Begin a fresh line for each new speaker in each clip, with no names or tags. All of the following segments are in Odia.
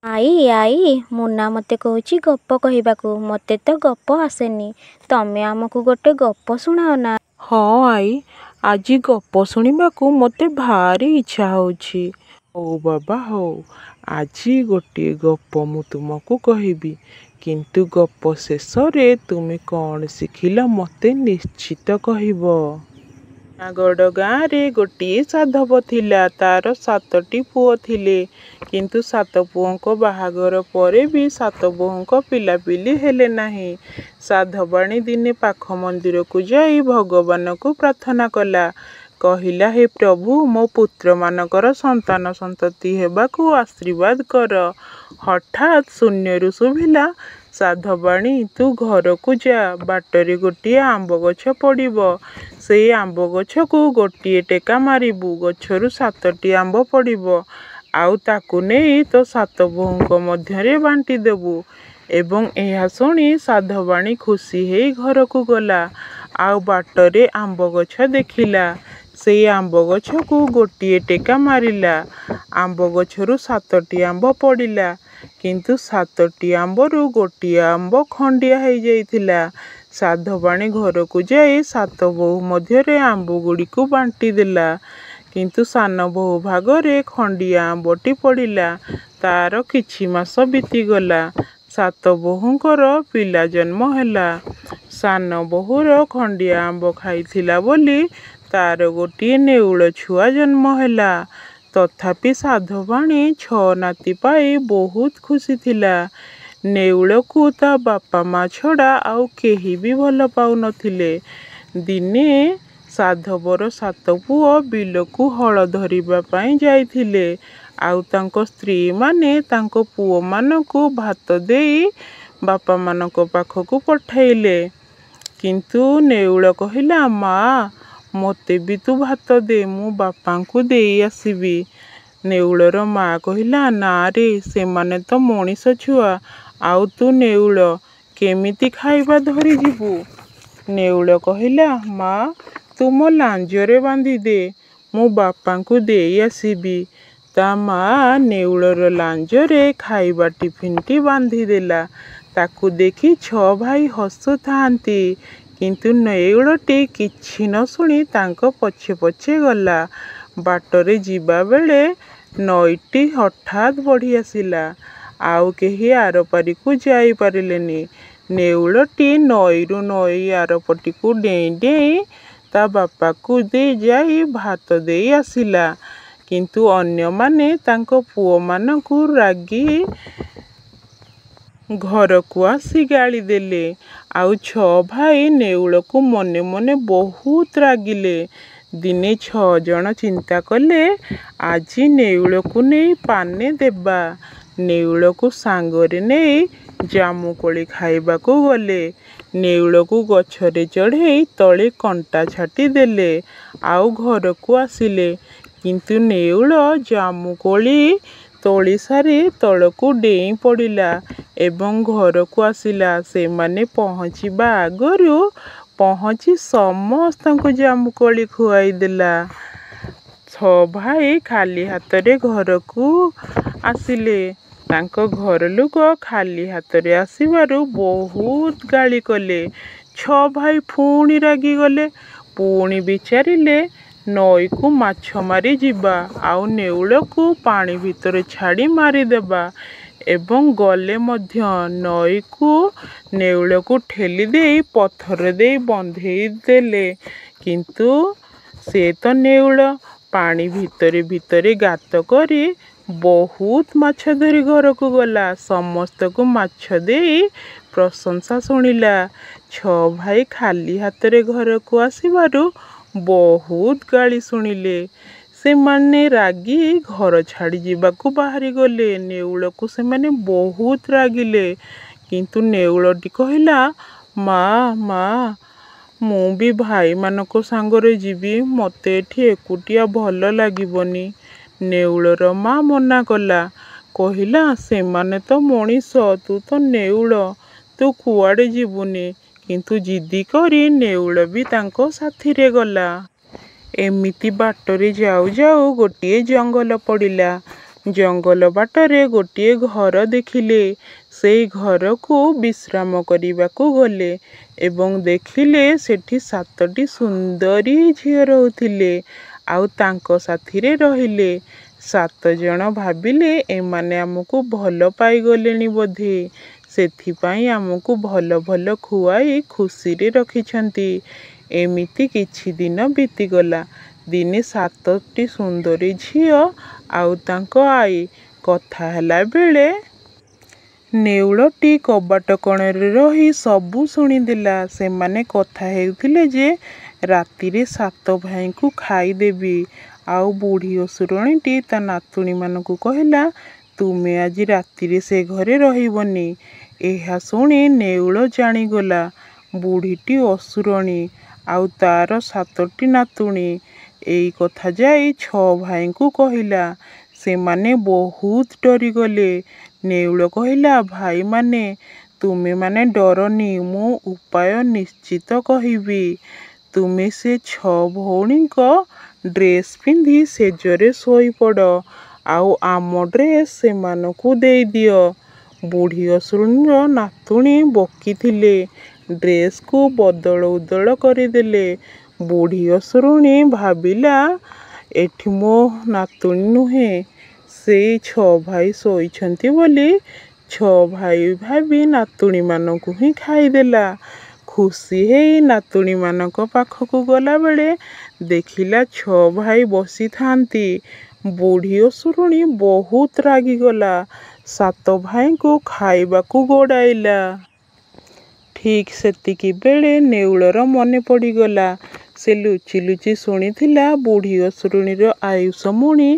ଆଈ, ଆଈ, ମୁନା ମୋତେ କହୁଛି ଗପ କହିବାକୁ। ମୋତେ ତ ଗପ ଆସେନି। ତମେ ଆମକୁ ଗୋଟେ ଗପ ଶୁଣାଅ ନା।
ହଁ ଆଈ, ଆଜି ଗପ ଶୁଣିବାକୁ ମୋତେ ଭାରି ଇଚ୍ଛା ହେଉଛି। ହଉ ବାବା ହଉ, ଆଜି ଗୋଟିଏ ଗପ ମୁଁ ତୁମକୁ କହିବି। କିନ୍ତୁ ଗପ ଶେଷରେ ତୁମେ କ'ଣ ଶିଖିଲ ମୋତେ ନିଶ୍ଚିତ କହିବ। ଜୁନାଗଡ଼ ଗାଁରେ ଗୋଟିଏ ସାଧବ ଥିଲା। ତା'ର ସାତଟି ପୁଅ ଥିଲେ। କିନ୍ତୁ ସାତ ପୁଅଙ୍କ ବାହାଘର ପରେ ବି ସାତ ବୋହୂଙ୍କ ପିଲାପିଲି ହେଲେ ନାହିଁ। ସାଧବାଣୀ ଦିନେ ପାଖ ମନ୍ଦିରକୁ ଯାଇ ଭଗବାନଙ୍କୁ ପ୍ରାର୍ଥନା କଲା। କହିଲା, ହେ ପ୍ରଭୁ, ମୋ ପୁତ୍ରମାନଙ୍କର ସନ୍ତାନ ସନ୍ତତି ହେବାକୁ ଆଶୀର୍ବାଦ କର। ହଠାତ୍ ଶୂନ୍ୟରୁ ଶୁଭିଲା, ସାଧବାଣୀ, ତୁ ଘରକୁ ଯା, ବାଟରେ ଗୋଟିଏ ଆମ୍ବଗଛ ପଡ଼ିବ। ସେଇ ଆମ୍ବଗଛକୁ ଗୋଟିଏ ଟେକା ମାରିବୁ, ଗଛରୁ ସାତଟି ଆମ୍ବ ପଡ଼ିବ। ଆଉ ତାକୁ ନେଇ ତୋ ସାତ ବୋହୂଙ୍କ ମଧ୍ୟରେ ବାଣ୍ଟିଦେବୁ। ଏବଂ ଏହା ଶୁଣି ସାଧବାଣୀ ଖୁସି ହେଇ ଘରକୁ ଗଲା। ଆଉ ବାଟରେ ଆମ୍ବଗଛ ଦେଖିଲା। ସେଇ ଆମ୍ବଗଛକୁ ଗୋଟିଏ ଟେକା ମାରିଲା। ଆମ୍ବଗଛରୁ ସାତଟି ଆମ୍ବ ପଡ଼ିଲା। କିନ୍ତୁ ସାତଟି ଆମ୍ବରୁ ଗୋଟିଏ ଆମ୍ବ ଖଣ୍ଡିଆ ହେଇଯାଇଥିଲା। ସାଧବାଣୀ ଘରକୁ ଯାଇ ସାତ ବୋହୂ ମଧ୍ୟରେ ଆମ୍ବଗୁଡ଼ିକୁ ବାଣ୍ଟିଦେଲା। କିନ୍ତୁ ସାନବୋହୂ ଭାଗରେ ଖଣ୍ଡିଆ ଆମ୍ବଟି ପଡ଼ିଲା। ତା'ର କିଛି ମାସ ବିତିଗଲା। ସାତ ବୋହୂଙ୍କର ପିଲା ଜନ୍ମ ହେଲା। ସାନ ବୋହୂର ଖଣ୍ଡିଆ ଆମ୍ବ ଖାଇଥିଲା ବୋଲି ତା'ର ଗୋଟିଏ ନେଉଳ ଛୁଆ ଜନ୍ମ ହେଲା। ତଥାପି ସାଧବାଣୀ ଛଅ ନାତି ପାଇ ବହୁତ ଖୁସି ଥିଲା। ନେଉଳକୁ ତା' ବାପା ମା' ଛଡ଼ା ଆଉ କେହି ବି ଭଲ ପାଉନଥିଲେ। ଦିନେ ସାଧବର ସାତ ପୁଅ ବିଲକୁ ହଳ ଧରିବା ପାଇଁ ଯାଇଥିଲେ। ଆଉ ତାଙ୍କ ସ୍ତ୍ରୀମାନେ ତାଙ୍କ ପୁଅମାନଙ୍କୁ ଭାତ ଦେଇ ବାପାମାନଙ୍କ ପାଖକୁ ପଠାଇଲେ। କିନ୍ତୁ ନେଉଳ କହିଲା, ମା', ମୋତେ ବି ତୁ ଭାତ ଦେ, ମୁଁ ବାପାଙ୍କୁ ଦେଇ ଆସିବି। ନେଉଳର ମା' କହିଲା, ନାଁରେ, ସେମାନେ ତ ମଣିଷ ଛୁଆ, ଆଉ ତୁ ନେଉଳ, କେମିତି ଖାଇବା ଧରି ଯିବୁ? ନେଉଳ କହିଲା, ମା', ତୁ ମୋ ଲାଞ୍ଜରେ ବାନ୍ଧିଦେ, ମୁଁ ବାପାଙ୍କୁ ଦେଇ ଆସିବି। ତା' ମା' ନେଉଳର ଲାଞ୍ଜରେ ଖାଇବା ଟିଫିନ୍‌ଟି ବାନ୍ଧିଦେଲା। ତାକୁ ଦେଖି ଛଅ ଭାଇ ହସୁଥାନ୍ତି। କିନ୍ତୁ ନେଉଳଟି କିଛି ନ ଶୁଣି ତାଙ୍କ ପଛେ ପଛେ ଗଲା। ବାଟରେ ଯିବାବେଳେ ନଈଟି ହଠାତ୍ ବଢ଼ିଆସିଲା। ଆଉ କେହି ଆରପାରିକୁ ଯାଇ ପାରିଲେନି। ନେଉଳଟି ନଈରୁ ନଈ ଆରପଟକୁ ଡେଇଁ ଡେଇଁ ତା' ବାପାକୁ ଯାଇ ଭାତ ଦେଇ ଆସିଲା। କିନ୍ତୁ ଅନ୍ୟମାନେ ତାଙ୍କ ପୁଅମାନଙ୍କୁ ରାଗି ଘରକୁ ଆସି ଗାଳିଦେଲେ। ଆଉ ଛଅ ଭାଇ ନେଉଳକୁ ମନେ ମନେ ବହୁତ ରାଗିଲେ। ଦିନେ ଛଅଜଣ ଚିନ୍ତା କଲେ, ଆଜି ନେଉଳକୁ ନେଇ ପାନେ ଦେବା। ନେଉଳକୁ ସାଙ୍ଗରେ ନେଇ ଜାମୁକୋଳି ଖାଇବାକୁ ଗଲେ। ନେଉଳକୁ ଗଛରେ ଚଢ଼େଇ ତଳେ କଣ୍ଟା ଛାଟି ଦେଲେ, ଆଉ ଘରକୁ ଆସିଲେ। କିନ୍ତୁ ନେଉଳ ଜାମୁକୋଳି ତୋଳି ସାରି ତଳକୁ ଡେଇଁ ପଡ଼ିଲା ଏବଂ ଘରକୁ ଆସିଲା। ସେମାନେ ପହଞ୍ଚିବା ଆଗରୁ ପହଞ୍ଚି ସମସ୍ତଙ୍କୁ ଜାମୁକୋଳି ଖୁଆଇଦେଲା। ଛଅ ଭାଇ ଖାଲି ହାତରେ ଘରକୁ ଆସିଲେ। ତାଙ୍କ ଘରଲୋକ ଖାଲି ହାତରେ ଆସିବାରୁ ବହୁତ ଗାଳି କଲେ। ଛଅ ଭାଇ ପୁଣି ରାଗିଗଲେ। ପୁଣି ବିଚାରିଲେ, ନଈକୁ ମାଛ ମାରି ଯିବା, ଆଉ ନେଉଳକୁ ପାଣି ଭିତରେ ଛାଡ଼ି ମାରିଦେବା। ଏବଂ ଗଲେ ମଧ୍ୟ। ନଈକୁ ନେଉଳକୁ ଠେଲିଦେଇ ପଥର ଦେଇ ବନ୍ଧେଇ ଦେଲେ। କିନ୍ତୁ ସେ ତ ନେଉଳ, ପାଣି ଭିତରେ ଭିତରେ ଗାତ କରି ବହୁତ ମାଛ ଧରି ଘରକୁ ଗଲା। ସମସ୍ତଙ୍କୁ ମାଛ ଦେଇ ପ୍ରଶଂସା ଶୁଣିଲା। ଛଅ ଭାଇ ଖାଲି ହାତରେ ଘରକୁ ଆସିବାରୁ ବହୁତ ଗାଳି ଶୁଣିଲେ। ସେମାନେ ରାଗି ଘର ଛାଡ଼ି ଯିବାକୁ ବାହାରିଗଲେ। ନେଉଳକୁ ସେମାନେ ବହୁତ ରାଗିଲେ। କିନ୍ତୁ ନେଉଳଟି କହିଲା, ମା', ମା', ମୁଁ ବି ଭାଇମାନଙ୍କ ସାଙ୍ଗରେ ଯିବି। ମୋତେ ଏଠି ଏକୁଟିଆ ଭଲ ଲାଗିବନି। ନେଉଳର ମା' ମନା କଲା। କହିଲା, ସେମାନେ ତ ମଣିଷ, ତୁ ତ ନେଉଳ, ତୁ କୁଆଡ଼େ ଯିବୁନି। କିନ୍ତୁ ଜିଦି କରି ନେଉଳ ବି ତାଙ୍କ ସାଥିରେ ଗଲା। ଏମିତି ବାଟରେ ଯାଉ ଯାଉ ଗୋଟିଏ ଜଙ୍ଗଲ ପଡ଼ିଲା। ଜଙ୍ଗଲ ବାଟରେ ଗୋଟିଏ ଘର ଦେଖିଲେ। ସେଇ ଘରକୁ ବିଶ୍ରାମ କରିବାକୁ ଗଲେ ଏବଂ ଦେଖିଲେ ସେଠି ସାତଟି ସୁନ୍ଦରୀ ଝିଅ ରହୁଥିଲେ, ଆଉ ତାଙ୍କ ସାଥିରେ ରହିଲେ। ସାତଜଣ ଭାବିଲେ ଏମାନେ ଆମକୁ ଭଲ ପାଇଗଲେଣି ବୋଧେ, ସେଥିପାଇଁ ଆମକୁ ଭଲ ଭଲ ଖୁଆଇ ଖୁସିରେ ରଖିଛନ୍ତି। ଏମିତି କିଛି ଦିନ ବିତିଗଲା। ଦିନେ ସାତଟି ସୁନ୍ଦରୀ ଝିଅ ଆଉ ତାଙ୍କ ଆଈ କଥା ହେଲାବେଳେ ନେଉଳଟି କବାଟ କଣରେ ରହି ସବୁ ଶୁଣିଦେଲା। ସେମାନେ କଥା ହେଉଥିଲେ ଯେ ରାତିରେ ସାତ ଭାଇଙ୍କୁ ଖାଇଦେବି। ଆଉ ବୁଢ଼ୀ ଅସୁରାଣୀଟି ତା' ନାତୁଣୀମାନଙ୍କୁ କହିଲା, ତୁମେ ଆଜି ରାତିରେ ସେ ଘରେ ରହିବନି। ଏହା ଶୁଣି ନେଉଳ ଜାଣିଗଲା ବୁଢ଼ୀଟି ଅସୁରଣୀ ଆଉ ତା'ର ସାତଟି ନାତୁଣୀ। ଏଇ କଥା ଯାଇ ଛଅ ଭାଇଙ୍କୁ କହିଲା। ସେମାନେ ବହୁତ ଡରିଗଲେ। ନେଉଳ କହିଲା, ଭାଇମାନେ, ତୁମେମାନେ ଡରନି, ମୁଁ ଉପାୟ ନିଶ୍ଚିତ କହିବି। ତୁମେ ସେ ଛଅ ଭଉଣୀଙ୍କ ଡ୍ରେସ୍ ପିନ୍ଧି ଶେଯରେ ଶୋଇପଡ଼, ଆଉ ଆମ ଡ୍ରେସ୍ ସେମାନଙ୍କୁ ଦେଇଦିଅ। ବୁଢ଼ୀ ଅସୁରୁଣୀର ନାତୁଣୀ ବୋକୀ ଥିଲେ, ଡ୍ରେସ୍‌କୁ ବଦଳ ଉଦଳ କରିଦେଲେ। ବୁଢ଼ୀ ଅସୁରୁଣୀ ଭାବିଲା ଏଠି ମୋ ନାତୁଣୀ ନୁହେଁ, ସେଇ ଛଅ ଭାଇ ଶୋଇଛନ୍ତି ବୋଲି ଛଅ ଭାଇ ଭାବି ନାତୁଣୀମାନଙ୍କୁ ହିଁ ଖାଇଦେଲା। ଖୁସି ହେଇ ନାତୁଣୀମାନଙ୍କ ପାଖକୁ ଗଲାବେଳେ ଦେଖିଲା ଛଅ ଭାଇ ବସିଥାନ୍ତି। ବୁଢ଼ୀ ଅସୁରୁଣୀ ବହୁତ ରାଗିଗଲା। ସାତ ଭାଇଙ୍କୁ ଖାଇବାକୁ ଗୋଡ଼ାଇଲା। ଠିକ୍ ସେତିକିବେଳେ ନେଉଳର ମନେ ପଡ଼ିଗଲା, ସେ ଲୁଚି ଲୁଚି ଶୁଣିଥିଲା ବୁଢ଼ୀ ଅସୁରୁଣୀର ଆୟୁଷ ମୁଣି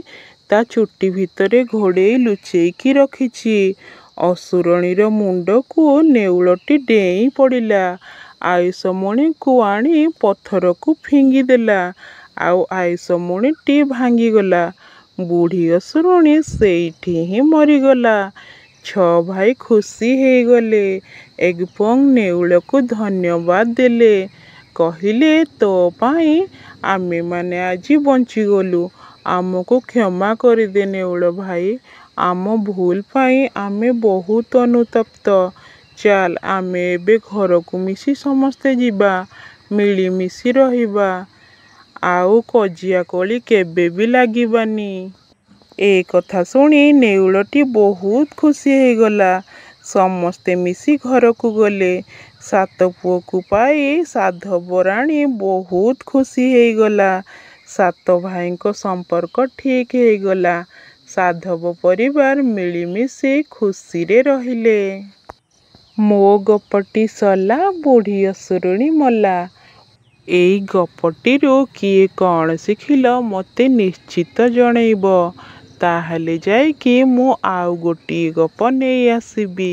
ତା' ଚୁଟି ଭିତରେ ଘୋଡ଼େଇ ଲୁଚେଇକି ରଖିଛି। ଅସୁରଣୀର ମୁଣ୍ଡକୁ ନେଉଳଟି ଡେଇଁ ପଡ଼ିଲା। ଆୟୁଷ ମୁଣିକୁ ଆଣି ପଥରକୁ ଫିଙ୍ଗିଦେଲା, ଆଉ ଆୟୁଷ ମୁଣିଟି ଭାଙ୍ଗିଗଲା। ବୁଢ଼ୀ ଅସୁରୁଣୀ ସେଇଠି ହିଁ ମରିଗଲା। ଛଅ ଭାଇ ଖୁସି ହେଇଗଲେ ଏବଂ ନେଉଳକୁ ଧନ୍ୟବାଦ ଦେଲେ। କହିଲେ, ତୋ ପାଇଁ ଆମେମାନେ ଆଜି ବଞ୍ଚିଗଲୁ। ଆମକୁ କ୍ଷମା କରିଦେ ନେଉଳ ଭାଇ, ଆମ ଭୁଲ୍ ପାଇଁ ଆମେ ବହୁତ ଅନୁତପ୍ତ। ଚାଲ ଆମେ ଏବେ ଘରକୁ ମିଶି ସମସ୍ତେ ଯିବା, ମିଳିମିଶି ରହିବା, ଆଉ କଜିଆ କଳି କେବେ ବି ଲାଗିବାନି। ଏ କଥା ଶୁଣି ନେଉଳଟି ବହୁତ ଖୁସି ହେଇଗଲା। ସମସ୍ତେ ମିଶି ଘରକୁ ଗଲେ। ସାତ ପୁଅକୁ ପାଇ ସାଧବ ରାଣୀ ବହୁତ ଖୁସି ହେଇଗଲା। ସାତ ଭାଇଙ୍କ ସମ୍ପର୍କ ଠିକ୍ ହେଇଗଲା। ସାଧବ ପରିବାର ମିଳିମିଶି ଖୁସିରେ ରହିଲେ। ମୋ ଗପଟି ସଲା, ବୁଢ଼ୀ ଅସୁରୁଣୀ ମଲା। ଏଇ ଗପଟିରୁ କିଏ କ'ଣ ଶିଖିଲ ମୋତେ ନିଶ୍ଚିତ ଜଣେଇବ। ତାହେଲେ ଯାଇକି ମୁଁ ଆଉ ଗୋଟିଏ ଗପ ନେଇ ଆସିବି।